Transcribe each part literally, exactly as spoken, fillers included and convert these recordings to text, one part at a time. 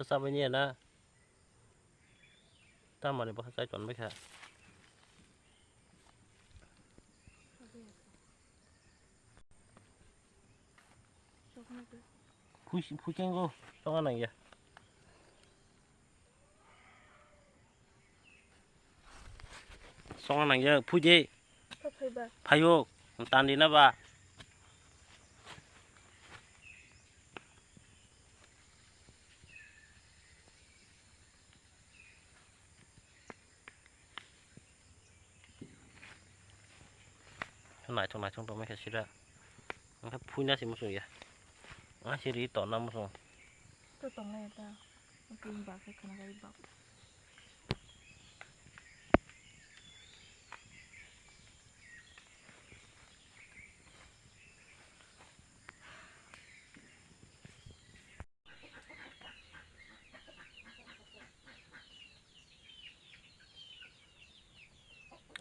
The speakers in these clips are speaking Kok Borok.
Chabai niya na. Tamani bo chai ton bai kha. Phuikengo, chonga nangya. Chonga nangya, phuide. Phaio, tandi na ba. Naithok naithok tongmai kha sida. Ang khe phuina se muchung ya. Ang se ri tonna muchung. To tongnai ta. Ang khe bak khe khana gari bak.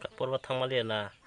Kapor ba thangmaliya na.